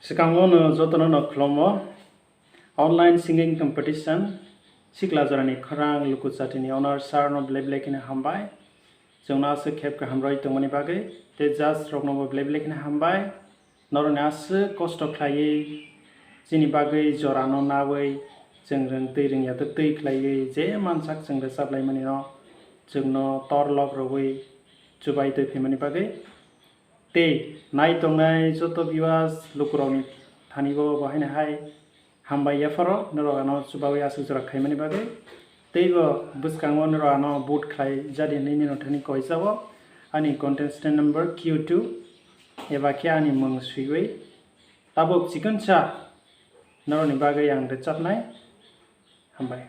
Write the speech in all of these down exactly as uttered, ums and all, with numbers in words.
Swkango no jotono no khulummo. Online singing competition sikla jorani khorang luku chatini owner sir no belai belai kheno hambai. Chwngno aswk khep kaham roi tongmani bagwi tei judge rokno bo belai belai kheno hambai. Norokni aswk kosto khlaiwi chini bagwi jorano nawi chwng rwng twi rwngya twi twi khlaiwi je mansak chwng rwchap laimanino chwngno tor lok rwui chubai twi phaimani bagwi. Tei nai tongnai joto viewers lukurokni thani bo bo haino hai hambai yapharo norok ano chubawi aswk jora khaimani bagwi. Tei bo bwskango norok ano vote khlai jadi hinwi nini thani koisa o ani contestant number Q two eba khe ani mung swiwi tabuk chikonsa norokni bagwi ang rwchapnai. Hambai.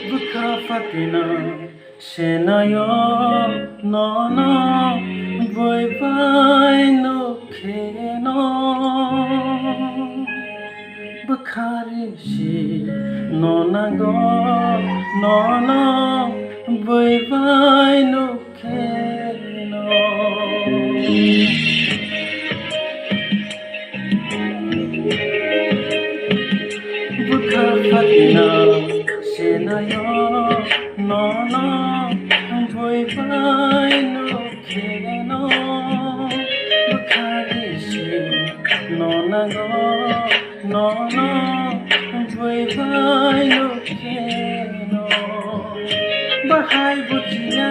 Bwkha phatina senayo nono bui bai nukheno. Bwkha risi no nango nono bui bai nukheno. Bwkha phatina senayo nono bui bai nukheno. Bwkha risi no nango nono bui bai nukheno. Bahai bujiya